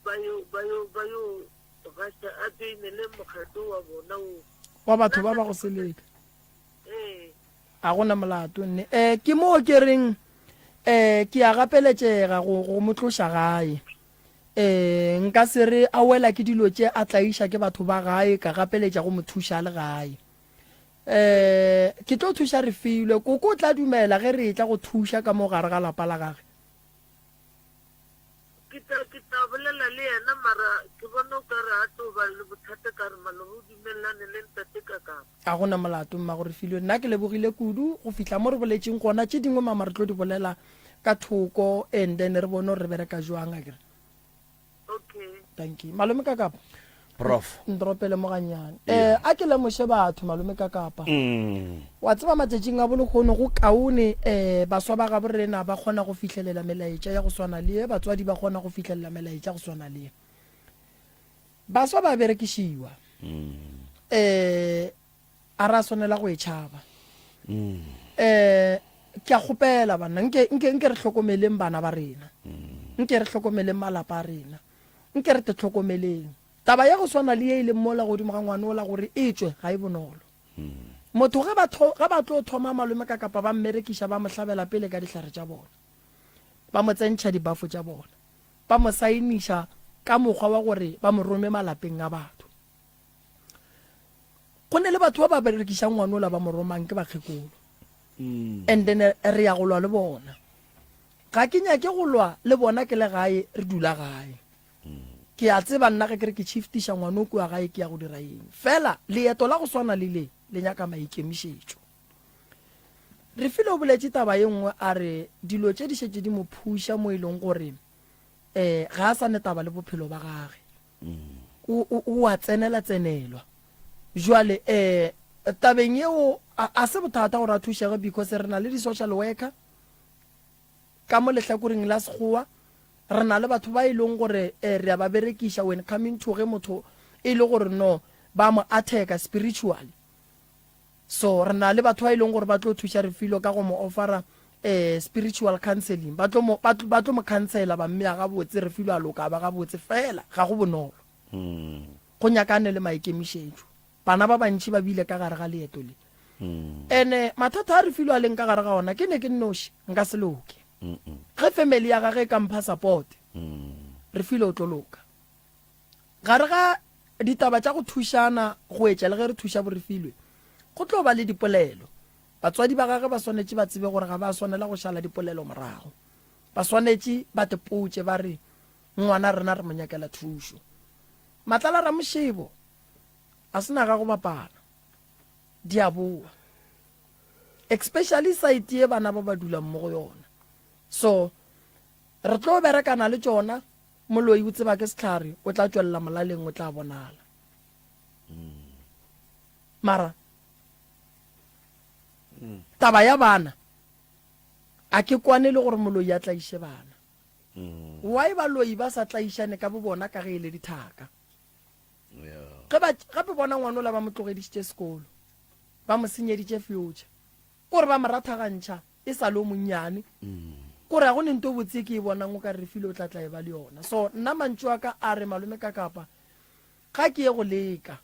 Speaker 6: ba yo ba yo ba yo gaša a joinele mokgatlo wa bona wo.
Speaker 3: Wa batho ba ba go seleka. A go na molato nne. Eh, ke moo ke reng eh ke a gapeletšega go go mo tloša gae. Eh, nka se re a wela ke dilo tše a tlaiša ke batho ba gae ka gapeletša go mo thuša a le gae. Eh, ke tlo thuša Refilwe. Koko o tla dumela ge re etla go thuša ka mo gare ga lapa la gage.
Speaker 6: Ke tla, ke tla bolela le yena, mara ke bona o ka re a tlo ba le bothata ka re maloba o dumelelane le ntate ka kapa.
Speaker 3: Ga go na molato, Mmago Refilwe. Nna ke lebogile kudu go fihla mo re boletšeng gona. Tše dingwe mama re tlo di bolela ka thoko and then re bone gore re bereka jwang akere.
Speaker 6: Okay.
Speaker 3: Dankie. Malome Kakapa.
Speaker 2: Prof.
Speaker 3: Ntoropele mo gannyane. Eh, a ke lemoše batho malome Kakapa.
Speaker 2: Mm.
Speaker 3: Wa tseba matšatšing a bolehono go kaone eh baswa ba gabo rena ba kgona go fihlelela melaetša ya go swana le ye, batswadi ba kgona go fihlelela melaetša go swana le ye. Baswa ba berekišiwa. Um a ra swanela go e tšhaba. Um ke a kgopela banna, nke, nke, nke re hlokomeleng bana ba rena. Nke re hlokomeleng malapa a rena. Nke re te hlokomeleng. Taba ya go swana le ye e leng mola godimo ga ngwana ola gore e tšwe ga e bonolo. Motho ge ba tho, ge ba tlo thoma malome ka kapa ba mmerekiša ba mo hlabela pele ka dihlare tša bona. Ba mo tsentšha dibafo tša bona. Ba mo saeniša ka mokgwa wa gore ba mo rome malapeng a batho. Go ne le batho ba ba berekišang ngwana ola ba mo romang ke bakgekolo. And then re ya go lwa le bona. Ga ke nyake go lwa le bona ke le gae re dula gae. Ke a tseba nna ge ke re ke shiftiša ngwano kua gae ke ya go dira eng. Fela leeto la go swana le le le nyaka maikemišetšo. Refilwe o boletše taba ye nngwe a re dilo tše di šetše di mo phuša mo e leng gore um ga a sa ne taba le bophelo ba gage. O, o, o a tsenela-tsenelwa. Jwale um tabeng yeo a, a se bothata gore a thušege because re na le di-social worker Ka mo lehlakoreng la Sekgowa, re na le batho ba e leng gore re a ba berekiša when coming to ge motho e le gore no ba mo attack-a spiritually. So re na le batho ba e leng gore ba tlo thuša Refilwe ka go mo offera spiritual counseling. Ba tlo mo, ba tlo, ba tlo mo counsela ba mmea gabotse, Refilwe a loka a ba gabotse. Fela ga go bonolo. Go nyakane le maikemišetšo. Bana ba bantši ba bile ka gare ga leeto le. Ene mathata a Refilwe a leng ka gare ga ona ke ne ke nnoši nka se loke. Ge family ya gage e ka mpha support, Refilwe o tlo loka. Gare ga ditaba tša go thušana go etša le ge re thuša bo Refilwe, go tlo ba le dipolelo. Batswadi ba gage ba swanetše ba tsebe gore ga ba swanela go šala dipolelo morago. Ba swanetše ba tepotše ba re ngwana rena re mo nyakela thušo. Matlala Ramoshebo A se naga go bapala. Di a boa. Especially site ye bana ba ba dulang mo go yona. So, re tlo berekana le tšona, moloi o tseba ke sehlare, o tla tšwelela molaleng o tla bonala. Mara, taba ya bana, a ke kwane le gore moloi a tlaiše bana. Why baloi ba sa tlaišane ka bobona ka ge e le dithaka? Ge ba, gape bona ngwanola ba mo tlogedišitše sekolo, ba mo senyeditše future. Kore ba mo rathagantšha e sa le o monnyane. Kore ga go ne nto botse e ke e bonang o ka re Refilwe o tla tla e ba le yona. So nna mantšu a ka a re malome ka kapa ga ke ye go leka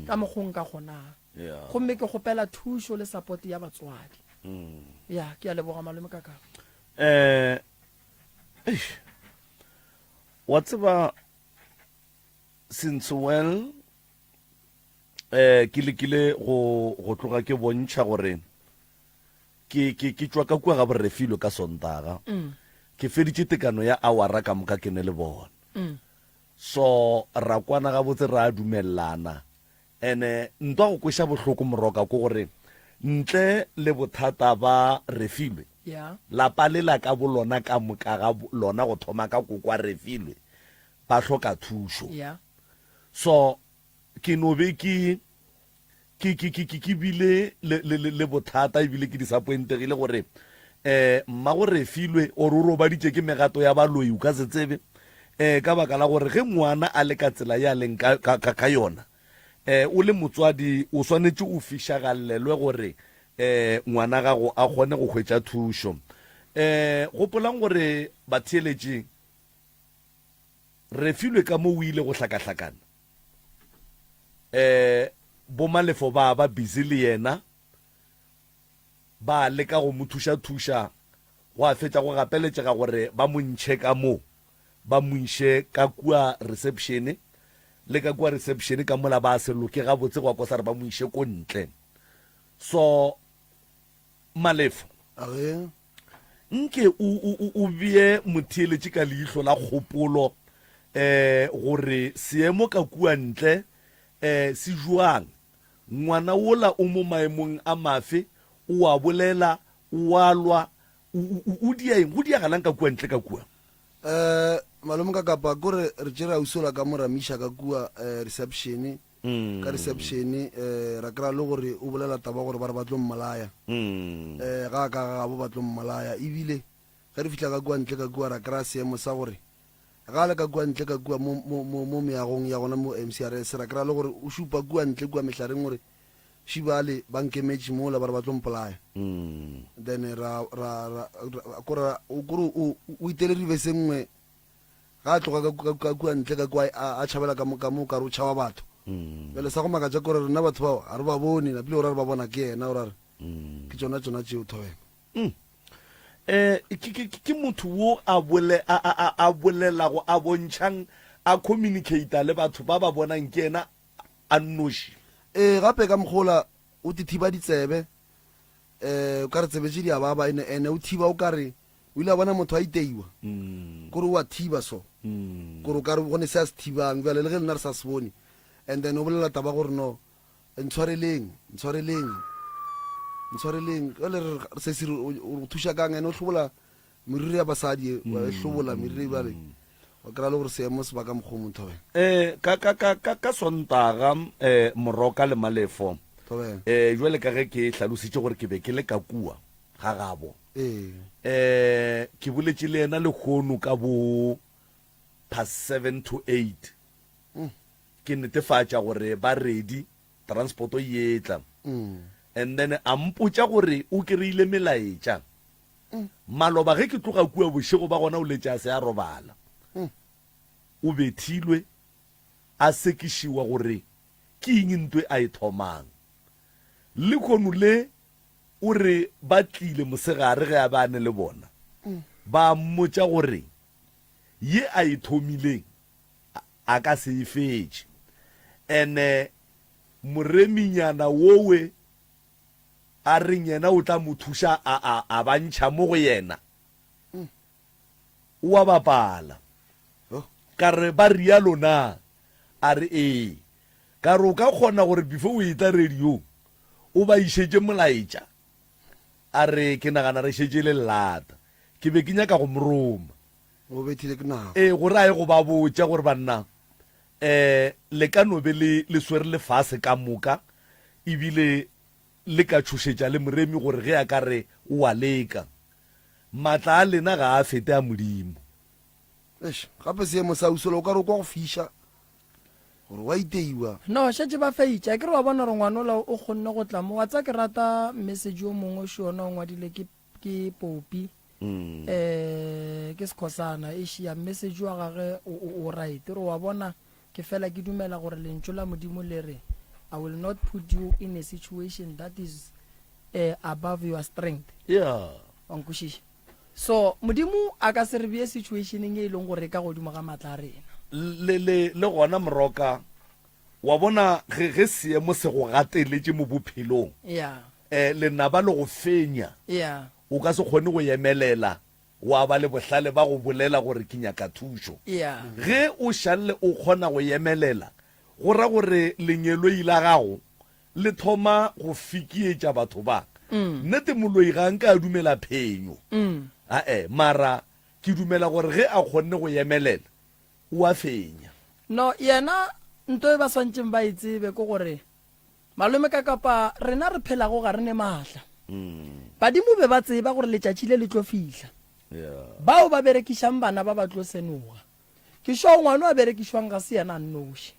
Speaker 3: ka mokgo nka kgonang. Gomme ke kgopela thušo le support ya batswadi. Ya, ke a leboga malome ka kapa.
Speaker 2: Eh, eish. Wa tseba Since well eh ke lekile go go tloga ke bontšha gore ke ke ke tšwa ka kua ga borefilo ka sontaga mm. ke feditše tekano ya awara ka moka ke ne le bona mm. so ra kwana gabotse ra dumelelana ene ntwa go kweša bohloko moroka ko gore ntle le bothata ba refilwe
Speaker 3: yeah.
Speaker 2: lapa le la ka bolona ka moka ga lona go thoma ka kokwa refilwe ba hloka thušo.
Speaker 3: Yeah.
Speaker 2: So ke no be ke ke ke ke ke bile le le le bothata ebile ke disappointegile gore eh mmago Refilwe or o robaditše ke megato ya baloi o ka se tsebe eh ka baka la gore ge ngwana a le ka tsela ya leng ka ka ka yona eh o le motswadi o swanetše o fišagallelwe gore eh ngwana gago a kgone go hwetša thušo eh gopolang gore batheeletši Refilwe ka mo o ile go hlakahlakana. Eh, boMalefo ba ba busy le yena, ba leka go mo thuša-thuša, gwa fetša go gapeletšega gore ba mo ntšhe ka mo, ba mo iše ka kua reception, le ka kua reception ka mola ba se loke gabotse gwa kosa re ba mo iše ko ntle. So, Malefo.
Speaker 5: Age.
Speaker 2: Nke o, o, o bee motheeletši ka leihlo la kgopolo um gore seemo ka kua ntle um se bjang. Ngwana wola o mo maemong a mafe, o a bolela, o a lwa, o, o, o dia eng? Go diagalang ka kua ntle ka kua?
Speaker 5: Um Malome ka kapa, kore re tšere ausi ola ka mo ra mo iša ka kua um reception. Ka reception um ra kry-a le gore o bolela taba gore ba re ba tlo mmolaya. Um ga a ka ga gabo ba tlo mmolaya. Ebile ge re fihla ka kua ntle ka kua ra kry-a seemo sa gore Ga a le ka kua ntle ka kua mo, mo, mo, mo meagong ya gona mo MCRS, ra kry-a le gore o šupa kua ntle kua mehlareng gore šibale ba nkemetše mola ba re ba tlo mpolaya. Then ra, ra, ra, ra, kore, kore o, o itele reverse e nngwe ga a tloga ka, ka, ka kua ntle ka kua a, a tšhabela ka mo, ka mo o kare o tšhaba batho. Bjale sa go makatša ke gore rena batho bao ga re ba bone, napile o ra re ba bona ke yena, o ra re ke tšona tšona tšeo thobela.
Speaker 2: Mm. Eh, ke, ke, ke motho wo a, bole, a, a, a, a bolelago, a bontšhang, a communicata le batho ba ba bonang ke yena a nnoši.
Speaker 5: Ee, gape ka mokgola o te thiba ditsebe, eh, o ka re tsebe tše di a baba, ene, ene o thiba o ka re o ile a bona motho a iteiwa, kore o a thiba so, kore o ka re go ne se a se thibang, bjale le ge lena re sa se bone, and then o bolela taba gore no, Ntshwareleng, ntshwareleng, ntshwareleng. Jale re re sesi re o o thuša kang ene o hlobola meriri ya basadi e, wa e hlobola meriri bjale wa kry-a le gore seemo se ba ka mokgwa o mong thobela.
Speaker 2: Eh, ka, ka, ka, ka, ka Sontaga, eh, Moroka le Malefo,
Speaker 5: Thobela.
Speaker 2: eh, jwale ka ge ke hlalositše gore ke be ke le ka kua ga gabo,
Speaker 5: Ee.
Speaker 2: eh, ke boletše le yena lehono ka bo past 7 to 8. Ke netefatša gore ba ready, transport e etla. And then a mpotša gore o kry-ile melaetša. Maloba ge ke tloga kua bošego ba gona o letše a se a robala. O bethilwe, a sekišiwa gore ke eng ntwe a e thomang. Lehono le o re ba tlile mosegare ge a be a ne le bona, ba mmotša gore ye a e thomileng a ka se e fetše. Ene moreminyana wowe a reng yena o tla mo thuša a, a, a ba ntšha mo go yena, o a bapala. Ka re, ba rialo na? A re, ee. Ka re, o ka kgona gore before o etla radiong o ba išetše molaetša? A re, ke nagana re šetše le llata. Ke be ke nyaka go mo roma.
Speaker 5: O bethile ke nako.
Speaker 2: Ee, gore a ye go ba botša gore banna, um le ka no be le, le swere lefase ka moka, ebile le ka tšhošetša le Moremi gore ge a ka re o a leka, maatla a lena ga a fete a Modimo.
Speaker 5: Eish, gape seemo sa Usola o ka re o kwa go fiša, gore wa iteiwa.
Speaker 3: No, šetše ba feitše. Akere wa bona gore ngwanola o kgonne go tla mo. Wa tseba ke rata message o mongwe o še ona o ngwadile ke ke Popi. Mm. Eh ke Skhosana e šia message wa gage o o, o right. Re wa bona ke fela ke dumela gore lentšu la Modimo le re I will not put you in a situation that is uh, above your strength.
Speaker 2: Yeah.
Speaker 3: Wa nkwešiša? So Modimo a ka se re bee situationeng e leng gore e ka godimo ga matla a rena.
Speaker 2: Le le le gona Moroka wa bona ge ge seemo se go gateletše mo bophelong.
Speaker 3: Yeah.
Speaker 2: Eh, lenaba le go fenya.
Speaker 3: Yeah.
Speaker 2: O ka se kgone go emelela wa ba le bohlale ba go bolela gore ke nyaka thušo.
Speaker 3: Yeah.
Speaker 2: Ge o šalle o kgona go emelela, go ra gore lengeloi la gago le thoma go fikietša batho ba. Nnete moloi ga nka a dumela phenyo. Ae, mara ke dumela gore ge a kgonne go emelela, o a fenya.
Speaker 3: No, yena nto e ba swantšeng ba e tsebe ke gore Malome ka kapa rena re phelago ga re ne maatla. Badimo be ba tseba gore letšatši le le tlo fihla. Bao ba berekišang bana ba ba tlo senoga. Ke sure ngwano a berekišwang ga se yena a nnoši.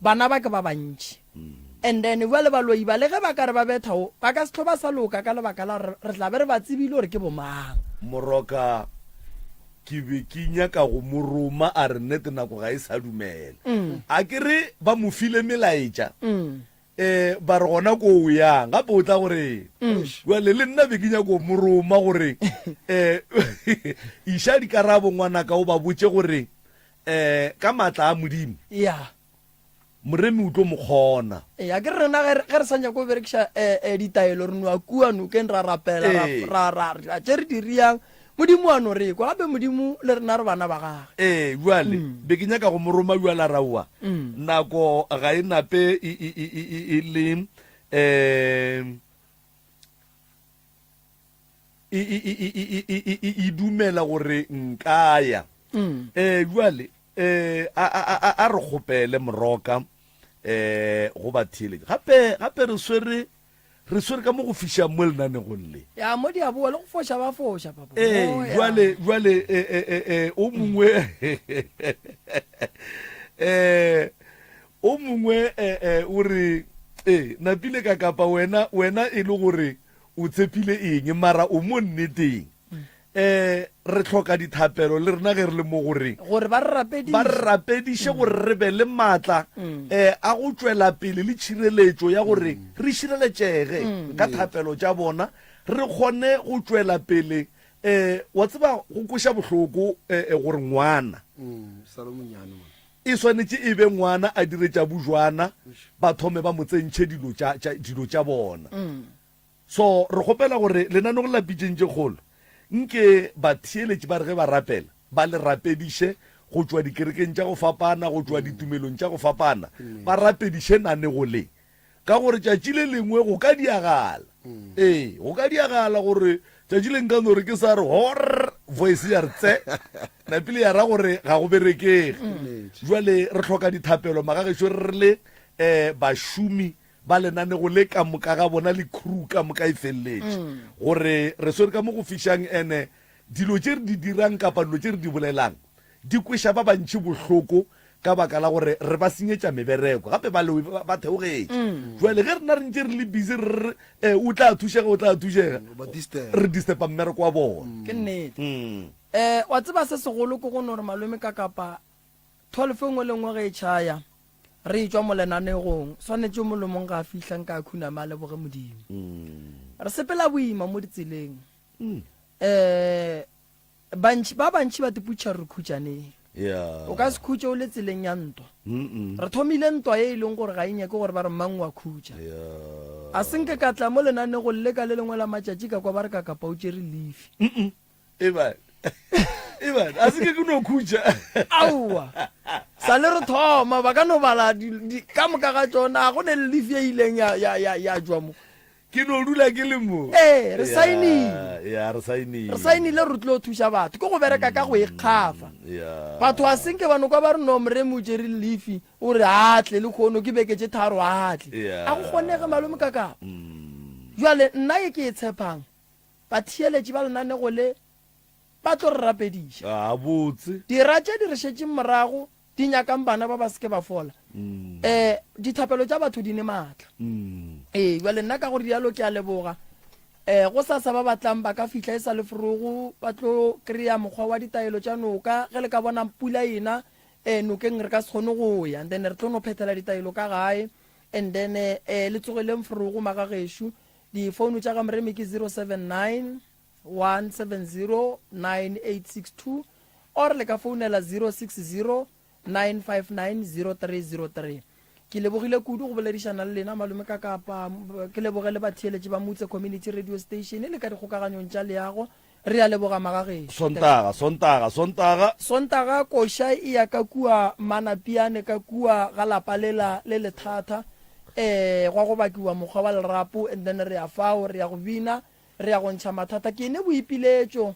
Speaker 3: Bana ba ke ba bantši. And then bjale baloi ba le ge ba ka re ba betha o, ba ka se hlo ba sa loka ka lebaka la gore re tla be re ba tsebile gore ke bomang.
Speaker 2: Moroka, Ke be ke nyaka go mo roma a re nnete nako ga e sa dumela. A ke re ba mo file melaetša um ba re gona ko o yang gape o tla gore bjale le nna be ke nyaka go mo roma gore um iša dikarabo ngwanaka o ba botše gore um ka maatla a Modimo
Speaker 3: Yeah.
Speaker 2: Moremi o tlo mo kgona.
Speaker 3: Ee, a ke re rena ge re- ge re sa nyako go berekiša eh, eh, ditaelo re noa kua nokeng ra rapela ra-
Speaker 2: Ee.
Speaker 3: ra ra ra tše re di riang modimo wa no re kwa gape modimo le rena re bana ba gage
Speaker 2: Ee, bjale be ke nyaka go mo roma bjale a raowa nako ga e nape e, e, e, e, e, e le um e, e, e, e, e, e, e, e, e dumela gore nka ya um bjale Eh, a, a, a, a re kgopele moroka eh go batheeletši. Gape, gape re swere, Re swere ka mo go fišang mo lenanegong le.
Speaker 3: Ya mo di a boa le go foša ba foša papa.
Speaker 2: Ee,
Speaker 3: Mo, ya.
Speaker 2: jwale, jwale, e, e, e, e, o mongwe, eh, o mongwe, e, e, o re, e, napile ka kapa wena, wena e le gore o tshepile eng, mara o mo nneteng. Um re hloka dithapelo le rena ge re le mo gore
Speaker 3: gore ba re rapediše
Speaker 2: ba re rapediše gore re be le maatla um a go tšwela pele le tšhireletšo ya gore re šireletšege ka thapelo tša bona re kgone go tšwela pele um wa tseba go kweša bohloko um gore ngwana
Speaker 5: Sa le monyane man.
Speaker 2: e swanetše e be ngwana a dire tša bojwana ba thome ba mo tsentšhe dilo tša tša dilo tša bona. So re kgopela gore lenanegong la Pitšeng tše Kgolo, nke batheeletši ba re ge ba rapela, ba le rapediše go tšwa dikerekeng tša go fapana, go tšwa ditumelong tša go fapana, ba rapediše nanego le. Ka gore tšatši le lengwe go ka diagala, ee, go ka diagala gore tšatši le nka no re ke sa re horr, voice ya re tse, napile ya ra gore ga go berekege. Jwale re hloka dithapelo magagešo re le um bašomi ba lenanego le ka moka ga bona le crew ka moka e feleletše gore re swere ka mo go fišang ene dilo tše re di dirang kapa dilo tše re di bolelang di kweša ba bantši bohloko ka baka la gore re ba senyetša mebereko gape ba lewe ba theogetše jwale ge rena re ntše re le busy re re eh, o tla thušega o tla thušega
Speaker 5: Ba disturb.
Speaker 2: re disturba mmereko wa bona
Speaker 3: ke nnete um wa tseba se segolo ke go no re malome ka kapa 12 e nngwe le nngwe ge e tšhaya, re etšwa mo lenanegong, swanetše molomong ga a fihla nka a khuname a leboge Modimo. Re sepela boima mo ditseleng. Um bantši ba bantši ba tiputšha re khutšaneng.
Speaker 2: Yeah.
Speaker 3: O ka se khutše o le tseleng ya ntwa. Re thomile ntwa ye e leng gore ga e nyake gore ba re mang wa khutša.
Speaker 2: Yeah.
Speaker 3: A se nke ka tla mo lenanegong le ka le lengwe la matšatši ka kwa ba re ka kapa o tšere lefi.
Speaker 2: Eban. Eban, a se ke ke no khutša.
Speaker 3: Aowa. Sa le re thoma ba ka no bala di, di, ka moka ga tšona go ne le leaf ye ileng ya ya ya ya jwa mo.
Speaker 2: Ke no dula ke le mo.
Speaker 3: Ee, re saenile.
Speaker 2: Ya, re saenile.
Speaker 3: Re saenile re tlo thuša batho. Ke go bereka ka go ikgafa.
Speaker 2: Ya.
Speaker 3: Batho a senke ba no kwa ba re no moremi o tšere leaf o re a tle le kgono ke beke tše tharo a tle.
Speaker 2: Ya.
Speaker 3: A go kgonege malome ka kapa. Jwale nna ye ke e tshepang Batheeletši ba lenanego le ba tlo re rapediša.
Speaker 2: Gabotse.
Speaker 3: Dira tše di re šetšeng morago di nyakang bana ba ba se ke ba fola. E, dithapelo tša batho di ne maatla. Ee, bjale nna ka go rialo ke a leboga. E, gosasa ba ba tlang ba ka fihla e sa le forogo, ba tlo kry-a mokgwa wa ditaelo tša noka. Ge le ka bona pula e na, e, nokeng re ka se kgone go ya, and then re tlo no phethela ditaelo ka gae, and then e, le tsogeleng forogo magagešo. Difouno tša ga Moremi ke 079 170 9862 or le ka founela 060 959 0303. Ke lebogile kudu go boledišana le lena malome ka kapa ke leboge le batheeletši ba Mutse Community Radio Station le ka dikgokaganyong tša leago. Re a leboga magagešo.
Speaker 2: Sontaga, Sontaga, Sontaga.
Speaker 3: Sontaga koša e ya ka kua Manapiane ka kua ga lapa lela le lethata eh gwa go bakiwa mokgwa wa lerapo and then re ya fao re ya go bina re ya go ntšha mathata ke ne boipiletšo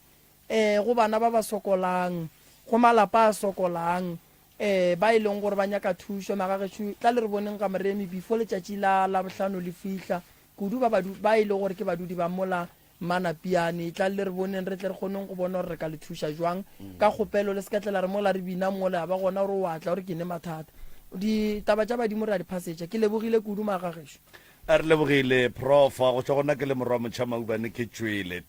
Speaker 3: eh go bana ba ba sokolang go malapa a sokolang eh ba e leng gore ba nyaka thušo magagešo tla le re boneng ga Moremi before letšatši la Labohlano le fihla kudu ba ba e leng gore ke badudi ba mola Mmanapiane, Tlang le re boneng re tle re kgoneng go bona gore re ka le thuša jwang. Ka kgopelo le se ka tla la re mola re bina mola ya ba gona gore o a tla o re ke ne mathata. Ditaba tša badimo re a di phasetša. Ke lebogile kudu magagešo.
Speaker 2: A re lebogile Prof. Go tšwa go nna ke le morwa motšha Maubane ke tšwele.